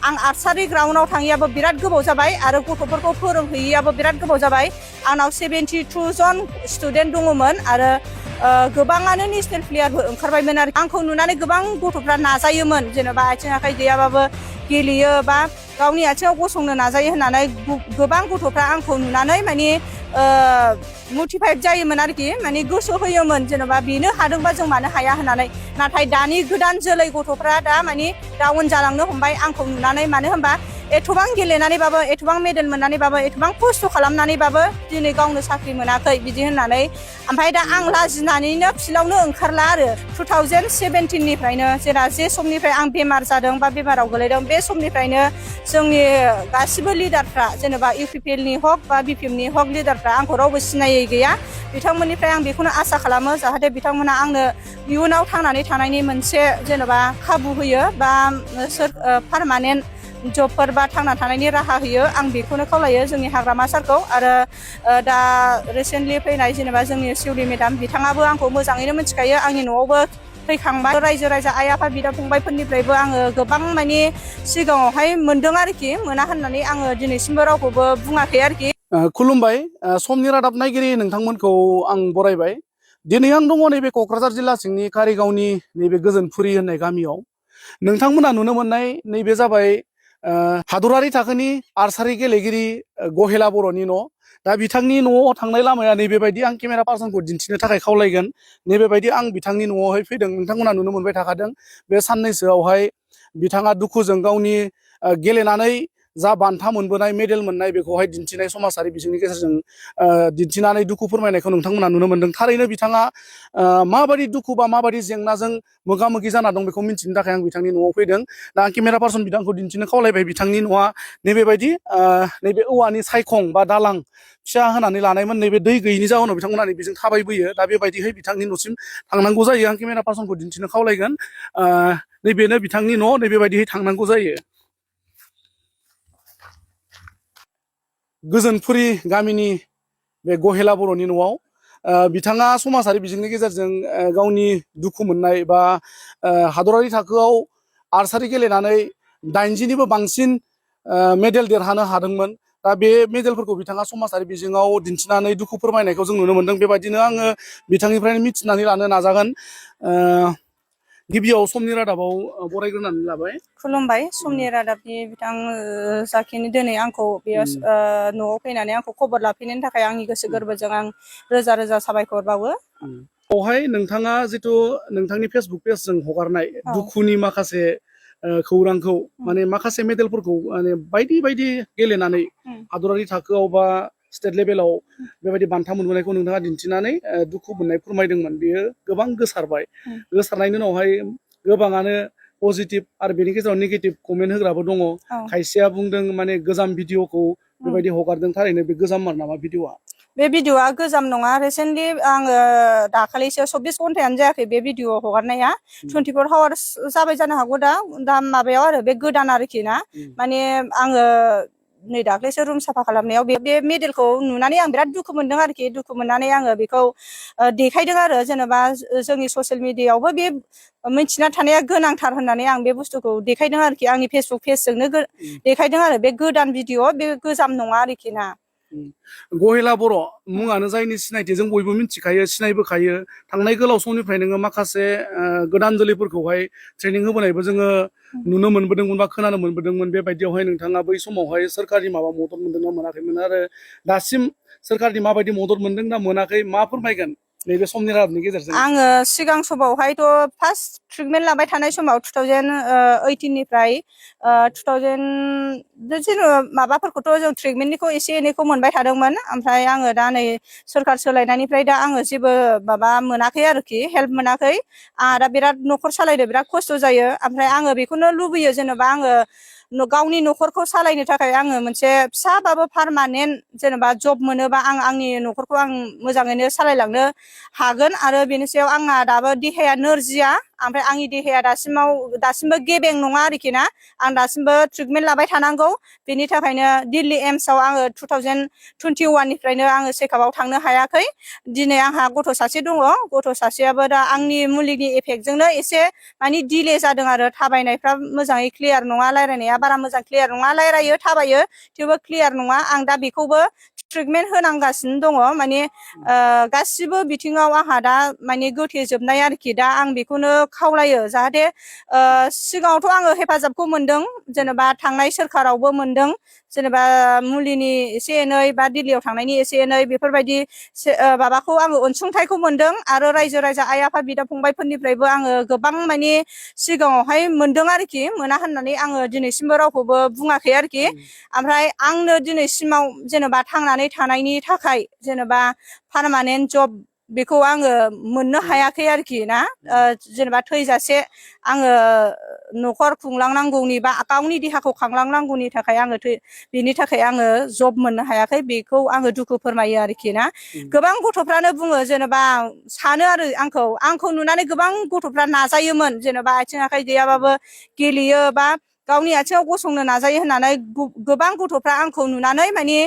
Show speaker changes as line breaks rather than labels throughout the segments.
आं आर्सारि ग्राउन्डआव थाङैयाबो बिराद गोबाव जाबाय आरो गथ'फोरखौ फोरोंहैयैयाबो बिराद गोबाव जाबाय आंनाव 72 जन स्टुडेन्ट दङमोन आरो गोबाङानो नेसनेल प्लेयारबो ओंखारबायमोन आरो आंखौ नुनानै गोबां गथ'फ्रा नाजायोमोन जेनेबा आथिं आखाइ गैयाबाबो गेलेयो बा गावनि आथिङाव गसंनो नाजायो होननानै गोबां गथ'फ्रा आंखौ नुनानै माने मटिभेट जायोमोन आरोखि माने गोसो होयोमोन जेनेबा बेनो हादोंबा जों मानो हाया होननानै नाथाय दानि गोदान जोलै गथ'फ्रा दा माने डाउन जालांनो हमबाय आंखौ नुनानै मानो होनबा एथबां गेलेनानैबाबो एथबां मेडेल मोननानैबाबो एथबां खस्थ' खालामनानैबाबो दिनै गावनो साख्रि मोनाखै बिदि होननानै ओमफ्राय दा आं लाजिनानैनो फिल्डआवनो ओंखारला आरो 2017 निफ्रायनो जेरा जे समनिफ्राय आं बेमार जादों बा बेमाराव गोलैदों बे समनिफ्रायनो जोंनि गासिबो लिडारफ्रा जेनेबा UPPL नि हक बा BPM नि हक लिडारफ्रा आंखौ रावबो सिनायै गैया बिथांमोननिफ्राय आं बेखौनो आसा खालामो जाहाथे बिथांमोना आंनो इयुनाव थांनानै थानायनि मोनसे जेनेबा खाबु होयो बा पारमानेन्ट जबफोर बा थांना थानायनि राहा होयो आं बेखौनो खावलायो जोंनि हाग्रामा सारखौ आरो दा रिसेन्टलि फैनाय जेनेबा जोंनि सिउरि मेडाम बिथाङाबो आंखौ मोजाङैनो मिथिखायो आंनि न'आवबो फैखांबाय रायजो राजा आइ आफा बिदा फंबायफोरनिफ्रायबो आङो गोबां माने सिगाङावहाय मोनदों आरोखि मोना होननानै आङो दिनैसिमबो रावखौबो बुङाखै आरोखि
खुलुमबाय समनि रादाब नायगिरि नोंथांमोनखौ आं बरायबाय दिनै आं दङ नैबे क'क्राझार जिल्ला सिंनि कारिगावनि नैबे गोजोनफुरि होननाय गामियाव नोंथांमोना नुनो मोननाय नैबे जाबाय हादरारि थाखोनि आर्सारि गेलेगिरि गहेला बर'नि न' दा बिथांनि न'आव थांनाय लामाया नैबेबायदि आं केमेरा पार्सनखौ दिन्थिनो थाखाय खावलायगोन नैबेबायदि आं बिथांनि न'आवहाय फैदों नोंथांमोना नुनो मोनबाय थाखादों बे साननैसोआवहाय बिथाङा दुखुजों गावनि गेलेनानै जा बान्था मोनबोनाय मेडेल मोननाय बेखौहाय दिन्थिनाय समाजारि बिजोंनि गेजेरजों दिन्थिनानै दुखु फोरमायनायखौ नोंथांमोना नुनो मोनदों थारैनो बिथाङा माबायदि दुखु बा माबायदि जेंनाजों मोगा मोगि जाना दं बेखौ मिन्थिनो थाखाय आं बिथांनि न'आव फैदों दा आं केमेरा पार्सन बिथांखौ दिन्थिनो खावलायबाय बिथांनि न'आ नैबेबायदि नैबे औवानि सायखं बा दालां फिसा होनानै लानायमोन नैबे दै गैयिनि जाहोनाव बिथांमोना बेजों थाबायबोयो दा बेबायदिहै बिथांनि न'सिम थांनांगौ जायो आं केमेरा पार्सनखौ दिन्थिनो खावलायगोन नैबेनो बिथांनि न' नैबेबायदिहै थांनांगौ जायो गोजोनफुरि गामिनि बे गहेला बर'नि न'आव बिथाङा समाजारि बिजोंनि गेजेरजों गावनि दुखु मोननाय बा हादरारि थाखोआव आर्सारि गेलेनानै 80निबो बांसिन मेडेल देरहानो हादोंमोन दा बे मेडेलफोरखौ बिथाङा समाजारि बिजोङाव दिन्थिनानै दुखु फोरमायनायखौ जों नुनो मोनदों बेबायदिनो आङो बिथांनिफ्रायनो मिथिनानै लानो नाजागोन गिबियाव समनि रादाबाव बरायग्रोनानै लाबाय
खुलुमबाय समनि रादाबनि बिथां जाखिनि दिनै आंखौ बेयाव न'आव फैनानै आंखौ खबर लाफैनायनि थाखाय आंनि गोसो गोरबोजों आं रोजा रोजा साबायखर बावो
बेवहाय नोंथाङा जिथु नोंथांनि फेसबुक पेजजों हगारनाय दुखुनि माखासे खौरांखौ माने माखासे मेडेलफोरखौ माने बायदि बायदि गेलेनानै हादरारि थाखोआव बा स्टेट लेभेलाव बेबायदि बान्था मोनबोनायखौ नोंथाङा दिन्थिनानै दुखु मोननाय फोरमायदोंमोन बेयो गोबां गोसारबाय गोसारनायनि उनावहाय गोबाङानो पजिटिभ आरो बेनि गेजेराव नेगेटिभ कमेन्ट होग्राबो दङ खायसेया बुंदों माने गोजाम भिडिअखौ बेबायदि हगारदों थारैनो बे गोजाम नामा भिडिअआ
बे भिडिअआ गोजाम नङा रिसेन्टलि आङो दाखालिसो 24 घन्टायानो जायाखै बे भिडिअ हगारनाया 24 आवार्स जाबाय जानो हागौ दा माबायाव आरो बे गोदान आरोखि ना माने आङो नै दाख्लैसो रुम साफा खालामनायाव बे मेडेलखौ नुनानै आं बिराद दुखु मोनदों आरोखि दुखु मोननानै आङो बेखौ देखायदों आरो जेनेबा जोंनि ससियेल मिडियायावबो बे मिथिना थानाया गोनांथार होननानै आं बे बुस्थुखौ देखायदों आरोखि आंनि फेसबुक पेजजोंनो देखायदों आरो बे गोदान भिडिअ बे गोजाम नङा आरोखि ना
गहेला बर' मुङानो जायनि सिनायथि जों बयबो मिथिखायो सिनायबोखायो थांनाय गोलाव समनिफ्राय नोङो माखासे गोदान जोलैफोरखौहाय ट्रेनिं होबोनायबो जोङो नुनो मोनबोदोंमोन बा खोनानो मोनबोदोंमोन बेबायदियावहाय नोंथाङा बै समावहाय सोरखारनि माबा मदद मोनदोंना मोनाखैमोन आरो दासिम सोरखारनि माबायदि मदद मोनदों ना मोनाखै मा फोरमायगोन नैबे समनि रादाबनि गेजेरजों
आङो सिगां समावहायथ' फार्स्ट ट्रिटमेन्ट लाबाय थानाय समाव 2018 निफ्राय 2000 जेनेबा माबाफोरखौथ' जों ट्रिटमेन्टनिखौ एसे एनैखौ मोनबाय थादोंमोन ओमफ्राय आङो दा नै सोरखार सोलायनायनिफ्राय दा आङो जेबो माबा मोनाखै आरोखि हेल्प मोनाखै आंहा दा बिराद न'खर सालायनो बिराद खस्थ' जायो ओमफ्राय आङो बेखौनो लुबैयो जेनेबा आङो गावनि न'खरखौ सालायनो थाखाय आङो मोनसे फिसाबाबो पारमानेन्ट जेनेबा जब मोनोबा आं आंनि न'खरखौ आं मोजाङैनो सालायलांनो हागोन आरो बेनि सायाव आंहा दाबो देहाया नोरजिया ओमफ्राय आंनि देहाया दासिमबो गेबें नङा आरोखि ना आं दासिमबो ट्रिटमेन्ट लाबाय थानांगौ बेनि थाखायनो दिल्ली एम्सआव आङो 2021 निफ्रायनो आङो चेकआपआव थांनो हायाखै दिनै आंहा गथ' सासे दङ गथ' सासेयाबो दा आंनि मुलिनि एफेक्टजोंनो एसे माने डिले जादों आरो थाबायनायफ्रा मोजाङै क्लियार नङा रायलायनाया बारा मोजां क्लियार नङा रायलायो थाबायो थेवबो क्लियार नङा आं दा बेखौबो ट्रिटमेन्ट होनांगासिनो दङ माने गासिबो बिथिङाव आंहा दा माने गोथेजोबनाय आरोखि दा आं बेखौनो खावलायो जाहाथे सिगाङावथ' आङो हेफाजाबखौ मोनदों जेनेबा थांनाय सोरखारावबो मोनदों जेनेबा मुलिनि एसे एनै बा दिल्लीयाव थांनायनि एसे एनै बेफोरबायदि माबाखौ आङो अनसुंथाइखौ मोनदों आरो रायजो राजा आइ आफा बिदा फंबायफोरनिफ्रायबो आङो गोबां माने सिगाङावहाय मोनदों आरोखि मोना होननानै आङो दिनैसिमबो रावखौबो बुङाखै आरोखि ओमफ्राय आंनो दिनैसिमाव जेनेबा थांनानै थानायनि थाखाय जेनेबा पारमानेन्ट जब बेखौ आङो मोननो हायाखै आरोखि ना जेनेबा थैजासे आङो न'खर खुंलांनांगौनि बा गावनि देहाखौ खांलांनांगौनि थाखाय आङो बेनि थाखाय आङो जब मोननो हायाखै बेखौ आङो दुखु फोरमायो आरोखि ना गोबां गथ'फ्रानो बुङो जेनेबा सानो आरो आंखौ नुनानै गोबां गथ'फ्रा नाजायोमोन जेनेबा आथिं आखाइ गैयाबाबो गेलेयो बा गावनि आथिङाव गसंनो नाजायो होननानै गोबां गथ'फ्रा आंखौ नुनानै माने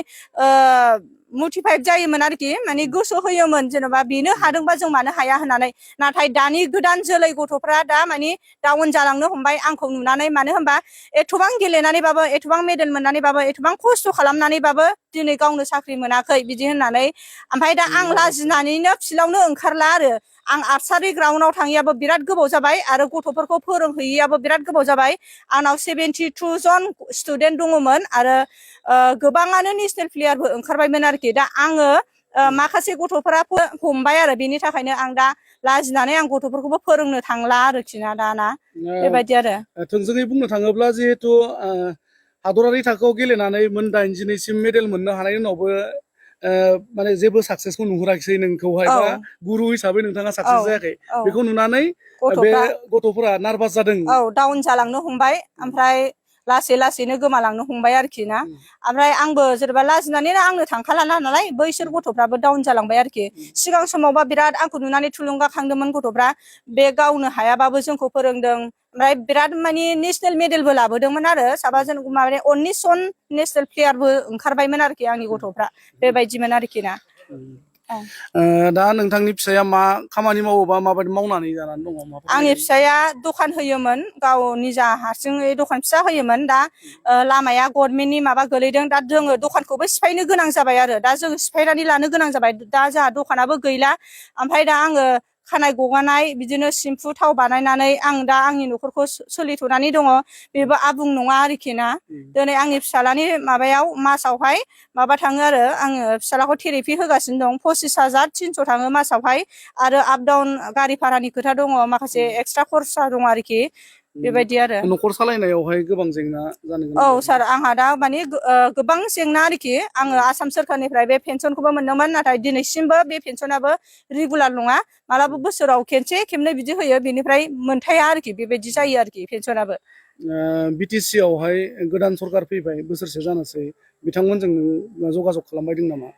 मटिभेट जायोमोन आरोखि माने गोसो होयोमोन जेनेबा बेनो हादोंबा जों मानो हाया होननानै नाथाय दानि गोदान जोलै गथ'फ्रा दा माने डाउन जालांनो हमबाय आंखौ नुनानै मानो होनबा एथबां गेलेनानैबाबो एथबां मेडेल मोननानैबाबो एथबां खस्थ' खालामनानैबाबो दिनै गावनो साख्रि मोनाखै बिदि होननानै ओमफ्राय दा आं लाजिनानैनो फिल्डआवनो ओंखारला आरो आं आर्सारि ग्राउन्डआव थाङैयाबो बिराद गोबाव जाबाय आरो गथ'फोरखौ फोरोंहैयैयाबो बिराद गोबाव जाबाय आंनाव 72 जन स्टुडेन्ट दङमोन आरो गोबाङानो नेसनेल प्लेयारबो ओंखारबायमोन आरोखि दा आङो माखासे गथ'फोरा हमबाय आरो बेनि थाखायनो आं दा लाजिनानै आं गथ'फोरखौबो फोरोंनो थांला आरोखि ना दाना बेबायदि आरो
थोंजोङै बुंनो थाङोब्ला जिहेथु हादरारि थाखोआव गेलेनानै मोन 80 मेडेल मोननो हानायनि उनावबो माने जेबो साक्सेसखौ नुहुराखिसै नोंखौहाय बा गुरु हिसाबै नोंथाङा साक्सेस जायाखै बेखौ नुनानै बे गथ'फोरा नार्भास जादों
डाउन जालांनो हमबाय ओमफ्राय लासै लासैनो गोमालांनो हमबाय आरोखि ना ओमफ्राय आंबो जेनेबा लाजिनानैनो आंनो थांखाला नालाय बैसोर गथ'फ्राबो डाउन जालांबाय आरोखि सिगां समावबा बिराद आंखौ नुनानै थुलुंगाखांदोंमोन गथ'फ्रा बे गावनो हायाबाबो जोंखौ फोरोंदों ओमफ्राय बिराद माने नेसनेल मेडेलबो लाबोदोंमोन आरो साबाजों माने 19 जन नेसनेल प्लेयारबो ओंखारबायमोन आरोखि आंनि गथ'फ्रा बेबायदिमोन आरोखि ना
दा नोंथांनि फिसाया मा खामानि मावोबा माबायदि मावनानै जानानै दङ
आंनि फिसाया दखान होयोमोन गाव निजा हारसिङै दखान फिसा होयोमोन दा लामाया गभर्नमेन्टनि माबा गोलैदों दा जोङो दखानखौबो सिफायनो गोनां जाबाय आरो दा जोङो सिफायनानै लानो गोनां जाबाय दा जोंहा दखानाबो गैला ओमफ्राय दा आङो खानाय गगानाय बिदिनो सिम्फु थाव बानायनानै आं दा आंनि न'खरखौ सोलिथ'नानै दङ बेबो आबुं नङा आरोखि ना दिनै आंनि फिसालानि माबायाव मासावहाय माबा थाङो आरो आङो फिसालाखौ थेरेपि होगासिनो दं 25,300 थाङो मासावहाय आरो आप डाउन गारि भारानि खोथा दङ माखासे एक्सट्रा खरसा दङ आरोखि बेबायदि आरो
न'खर सालायनायावहाय गोबां जेंना जानो
औ सार आंहा दा माने गोबां जेंना आरोखि आङो आसाम सोरखारनिफ्राय बे पेन्सनखौबो मोनदोंमोन नाथाय दिनैसिमबो बे पेन्सनाबो रेगुलार नङा मालाबा बोसोराव खेनसे खेबनै बिदि होयो बेनिफ्राय मोनथाया आरोखि बेबायदि जायो आरोखि पेन्सनाबो
बिटिसि आवहाय गोदान सरखार फैबाय बोसोरसे जानोसै बिथांमोनजों जगाजग खालामबाय दं नामा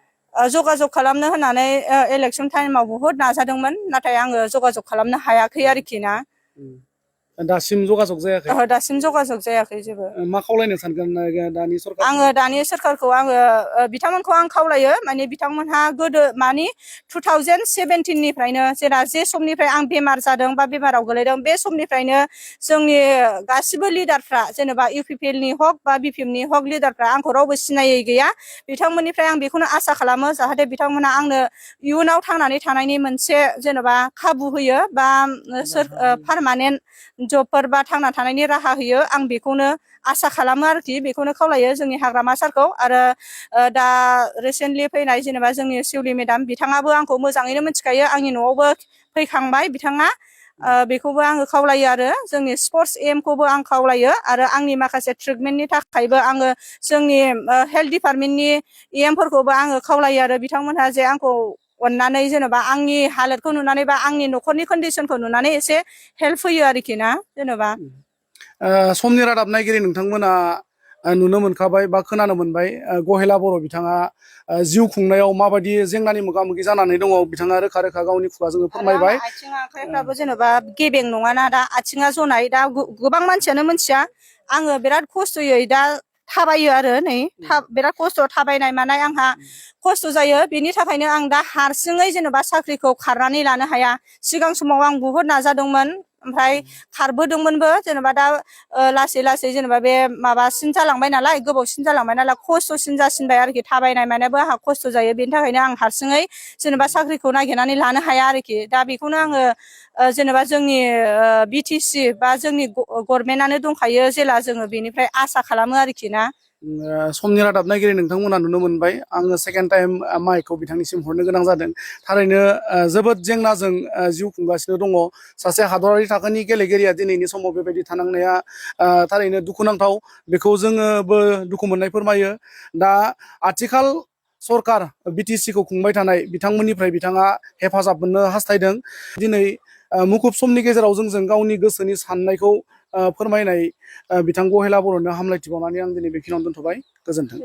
जगाजग खालामनो होननानै इलेक्सन टाइमाव बुहुत नाजादोंमोन नाथाय आङो जगाजग खालामनो हायाखै आरोखि ना
दासिम जगाजग जायाखै
दासिम जगाजग जायाखै जेबो
मा खावलायनो सानगोन दानि सरखार
आङो दानि सरखारखौ आङो बिथांमोनखौ आं खावलायो माने बिथांमोनहा गोदो मानि 2017 निफ्रायनो जेरा जे समनिफ्राय आं बेमार जादों बा बेमाराव गोलैदों बे समनिफ्रायनो जोंनि गासिबो लिडारफ्रा जेनेबा इउपिपिएल नि हक बा बिपिएम नि हक लिडारफ्रा आंखौ रावबो सिनायै गैया बिथांमोननिफ्राय आं बेखौनो आसा खालामो जाहाथे बिथांमोना आंनो इयुनाव थांनानै थानायनि मोनसे जेनेबा खाबु होयो बा पारमानेन्ट जबफोर बा थांना थानायनि राहा होयो आं बेखौनो आसा खालामो आरोखि बेखौनो खावलायो जोंनि हाग्रामा सारखौ आरो दा रिसेन्टलि फैनाय जेनेबा जोंनि सिउलि मेदाम बिथाङाबो आंखौ मोजाङैनो मिथिखायो आंनि न'आवबो फैखांबाय बिथाङा बेखौबो आङो खावलायो आरो जोंनि स्पर्टस एमखौबो आं खावलायो आरो आंनि माखासे ट्रिटमेन्टनि थाखायबो आङो जोंनि हेल्थ डिपार्टमेन्टनि एमफोरखौबो आङो खावलायो आरो बिथांमोनहा जे आंखौ अननानै जेनेबा आंनि हालोदखौ नुनानै बा आंनि न'खरनि कन्डिसनखौ नुनानै एसे हेल्प होयो आरोखि ना जेनेबा
समनि रादाब नायगिरि नोंथांमोना नुनो मोनखाबाय बा खोनानो मोनबाय गहेला बर' बिथाङा जिउ खुंनायाव माबायदि जेंनानि मोगा मोगि जानानै दङ बिथाङा रोखा रोखा गावनि खुगाजोंनो फोरमायबाय।
आथिं आखाइफ्राबो जेनेबा गेबें नङाना दा आथिङा जनाय दा गोबां मानसियानो मिथिया आङो बिराद खस्थ'यै दा थाबायो आरो नै बिराद खस्थ' थाबायनाय मानाय आंहा खस्थ' जायो बेनि थाखायनो आं दा हारसिङै जेनेबा साख्रिखौ खारनानै लानो हाया। सिगां समाव आं बुहुत नाजादोंमोन ओमफ्राय खारबोदोंमोनबो जेनेबा दा लासै लासै जेनेबा बे माबासिन जालांबाय नालाय गोबावसिन जालांबाय नालाय खस्थ'सिन जासिनबाय आरोखि थाबायनाय मानायाबो आंहा खस्थ' जायो बेनि थाखायनो आं हारसिङै जेनेबा साख्रिखौ नागिरनानै लानो हाया आरोखि दा बेखौनो आङो जेनेबा जोंनि बि टि सि बा जोंनि गभर्नमेन्टआनो दंखायो जेला जोङो बेनिफ्राय आसा खालामो आरोखि ना।
समनि रादाब नायगिरि नोंथांमोना नुनो मोनबाय आङो सेकेन्ड टाइम माइकखौ बिथांनिसिम हरनो गोनां जादों। थारैनो जोबोद जेंनाजों जिउ खुंगासिनो दङ। सासे हादरारि थाखोनि गेलेगिरिया दिनैनि समाव बेबायदि थानांनाया थारैनो दुखुनांथाव बेखौ जोङोबो दुखु मोननाय फोरमायो। दा आथिखाल सरकार बि टि सि खौ खुंबाय थानाय बिथांमोननिफ्राय बिथाङा हेफाजाब मोननो हास्थायदों। दिनै मुखुब समनि गेजेराव जोंजों गावनि गोसोनि साननायखौ फोरमायनाय बिथां गहेला बर'नो हामलायथि बावनानै आं दिनै बेखिनियावनो दोनथ'बाय। गोजोन्थों।